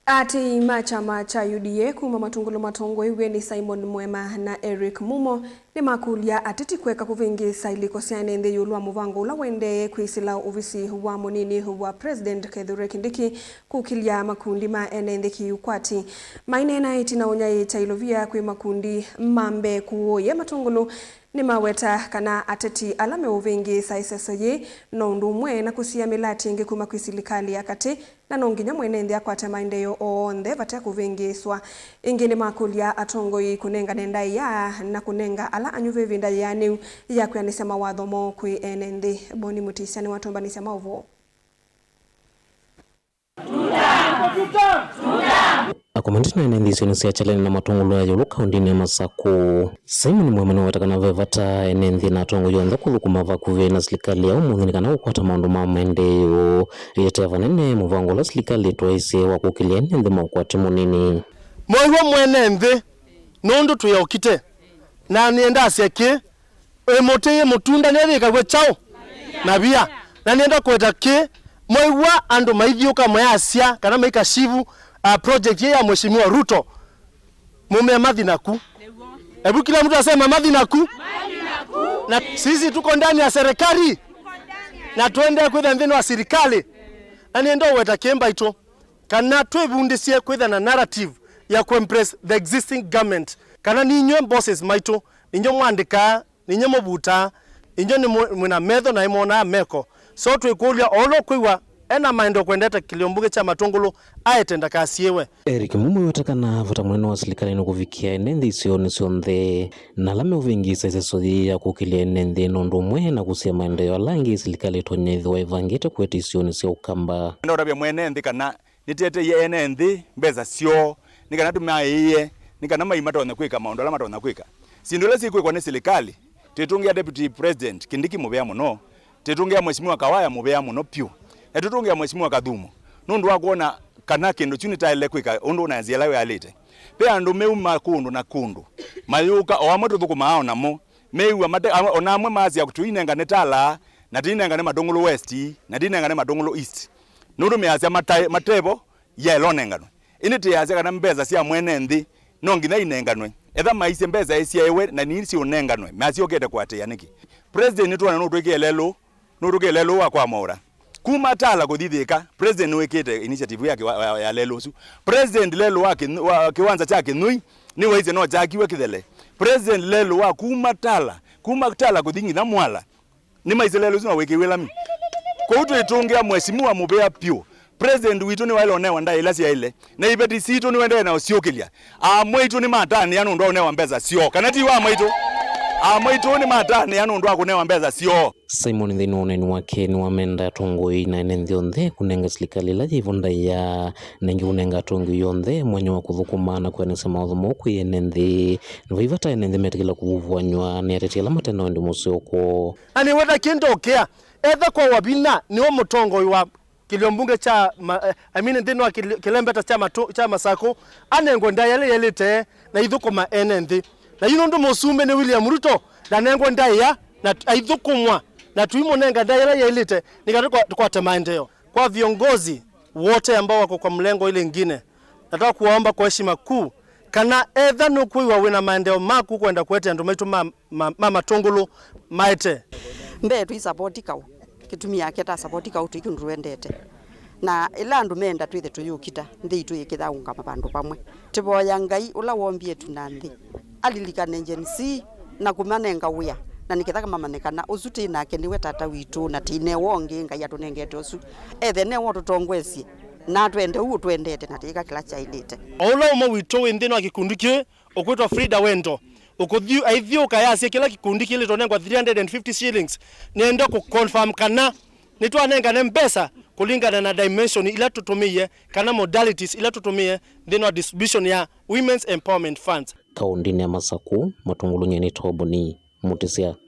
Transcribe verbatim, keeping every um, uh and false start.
Aatĩĩi ma kyama kya U D A kuma Matũngũlũ matongoew'e nĩ Simon Mwema na Eric Mumo nĩmakũlya ateti kũeka kũvĩngĩĩsa ilĩko sya ene nthĩ ĩũlũ wa mũvango ũla ũendee kwĩsĩla ovisi wa mũnini wa President Kithure Kindiki kũkĩlya makundi ma ene nthĩ kĩũkwati. Maineena ĩtina ũnyaĩĩkya ilovia kwĩ makundi ma mbee kũũya Matũngũlũ, nĩmaweta kana ateti ala meũvĩngĩĩsa ĩseso yĩĩ no ũndũ ũmwe na kũsia mĩlatĩ ĩngĩ kuma kwĩ silikalĩ ya katĩ, na no nginya mwene nthĩ akwate maendeeo onthe vate kũvĩngĩĩswa. Ĩngĩ nĩmakũlya atongoi kũnengane ndaĩa na kũnenga ala anyuve ĩvinda yĩanĩu ya kwĩanĩsya mawatho moo kwĩ ene nthĩ. Boni Mutisya nĩwatũmbanĩsya maũvoo. Akomani na ene nthĩ isionĩ sya Kyaleni na Matũngũlũ ya ĩũlũ kaũndĩnĩ ya Masakũ, Simon Mwema nĩweta kana ve vata ene nthĩ na atongoi onthe kũthũkũma vakuvĩ na silikalĩ ya ũmũnthĩ nĩ kana kũkwata maũndũ ma maendeeo. Ĩetea vanene mũvango ũla silikalĩ ĩtwaĩsye wa kũkĩlya ene nthĩ maũkwati mũnini. Mwĩw'a mwene nthĩ, nũndũ twĩ okite, na nĩenda asya kĩ, ĩ mũtĩ ĩ mũtunda nĩyĩkaw'e kyaũ? Mavia. Na nĩenda kũweta kĩ, mwĩw'a andũ maithiũka mayasya kana maikashivu, uh, project ĩĩ ya Mheshimiwa Ruto, mũmea mathi naku. Hebu kila mtu asema mathi naku. Na sisi tuko ndani ya serikali. Na tuende kwĩtha nthĩnĩ wa sirikali. Na nĩenda ũweta kĩ mbaitũ. Kana twĩvundĩsye kwĩthĩa na narrative ya kũimpress the existing government, kana ninyw'ĩ bosses maitũ, ninyw'ĩ mwandĩkaa, ninyw'ĩ mũvutaa, inyw'ĩ nĩ mwĩ na metho na ĩmonaa meko. So twĩkũlya o ũla ũkwĩw'a ena maendeeo kwendete kĩlĩo mbunge kya Matũngũlũ aete ndakasiĩwe. Eric Mumo nĩweta kana vata mũnene wa silikalĩ nĩ kũvikĩa ene nthĩ isionĩ syonthe na ala meũvĩngĩĩsa ĩseso yĩĩ ya kũkĩlya ene nthĩ nũndũ ũmwe na kũsia maendeeo ala angĩ silikalĩ ĩtonya ĩthĩwa ĩvangĩte kũete isionĩ sya Ũkamba. Nenda ũtavya mwene nthĩ kana nĩtĩeteie ene nthĩ mbesa syoo nĩ kana tũmaĩĩe nĩ kana mai matonya kwĩka maũndũ ala matonya kwĩka. Syĩndũ ila syĩkwĩkwa nĩ silikalĩ, twĩtũngĩa Deputy President Kindiki mũvea mũno, twĩtũngĩa Mheshimiwa Kawaya mũvea mũno vyũ, na twĩtũngĩa Mheshimiwa Kathumo nũndũ wa kwona kana kĩndũ kyu nĩtaĩle kwĩka ũndũ na nzĩa ĩla yĩalĩte. Ve andũ meuma kũndũ na kũndũ mayũka, o amwe tũthũkũmaa o namo, meew'a mate, o na amwe maasya tũinengane Tala, na tũinengane Matũngũlũ West, na tũinengane Matũngũlũ East. Nũndũ measya matae-, matevo yaĩla ũnenganwe. Ĩndĩ tĩasya kana mbesa sya mwene nthĩ no nginya inenganwe. Etha maisye mbesa isyaĩwe na nisiũnenganwe, masyokete kũatĩĩa nĩkĩ? President nĩtwona nũtwĩkĩe lelũ, nũtwĩkĩe lelũ wa kwa Mwaũra. Kuma Tala kũthi Thĩka, President nĩwĩkĩte initiative ya, kĩwa- ya, ya lelũ ũsu. President lelũ wa, kĩnũ- wa kĩwanza kya Kĩnũi nĩwaisye no kyakiwe kĩthele. President lelũ wa kuma Tala, kuma Tala kũthi nginya Mwala, nĩmaisye lelũ ũsu na wĩkĩiwe lami. Kwoou twĩtũngĩa Mheshimiwa mũvea vyũ. President witũ nĩwaĩle ũnewa ndaĩa ila syaĩle, na iveti sitũ nĩwendeee na ũsyũkĩlya. Amwaitũ nĩmatanĩa nũndũ wa ũnewa mbesa syoo, kana ti wa amwaitũ? Amwaitũ nĩmatanĩa nũndũ wa kũnewa mbesa syoo. Simon nthĩnĩ wa ũneeni wake nĩwamenda atongoi na ene nthĩ onthe kũnenga silikalĩ ĩla yĩvo ndaĩa, na ĩngĩ kũnenga atongoi onthe mwanya wa kũthũkũma na kwĩanĩsya mawatho moo kwĩ ene nthĩ. Na vai vata ene nthĩ metĩkĩla kũvuvuanywa nĩ ateti ala mate na wendi mũseo kwoo. Na nĩweta kĩndũ ũkĩa, etha kwa wavina nĩwe mũtongoi wa kĩlio mbunge kya ma-, eh, I mean, nthĩnĩ wa kĩli- kĩlembeta kya matũ- kya Masakũ, anengwe ndaĩa ĩla yaĩlĩte na ithũkũma ene nthĩ. Na yu nũndũ mũsumbĩ nĩ William Ruto, ndanengwe ndaĩa na t- aithũkũmwa, na tũimũnenga ndaĩa ĩla yaĩlĩte nĩ kana tũkwa- tũkwate maendeeo. Kwa viongozi wote ambao wako kwa mlengo ile ingine, nataka kuwaomba kwa heshima kuu, kana etha nũkwĩw'a wĩna maendeeo maku kwenda kũete andũ maitũ ma, ma, ma Matũngũlũ maete. Mbee tũisapoti kaũ. Kĩtumi yake ta sapoti kaũ twĩ kĩndũ tũendete. Na ĩla andũ meenda twĩthe tũyũkita, nthĩ itũ ĩkĩthaũngama vandũ vamwe. Tĩvoya Ngai ũla wombie ĩtu na nthĩ, alilikane Gen Z na kũmanenga wĩa, na nĩketha mamanye kana ũsu tĩ nake nĩwe tata witũ, na tĩ newe ũngĩ Ngai atũnengete ũsu. Ethe newe ũtũtongoesye, na atwende ũu ũtwendete, na tĩĩka kĩla kyaĩlĩte. O ũla ũmwe witũ wĩ nthĩnĩ wa kĩkundi kĩĩ, ũkwĩtwa Frida Wendo, ũkũthi- aithiũka yasya kĩla kĩkundi kĩlĩtwe nengwa three hundred and fifty shillings, nĩenda kũ confirm kana nĩtwanengane mbesa kũlingana na dimension ila tũtũmĩie kana modalities ila tũtũmĩie nthĩnĩ wa distribution ya Women's Empowerment Funds. Kaũndĩnĩ ya Masakũ, Matũngũlũ nyie nĩ Toboni Mũtĩsya.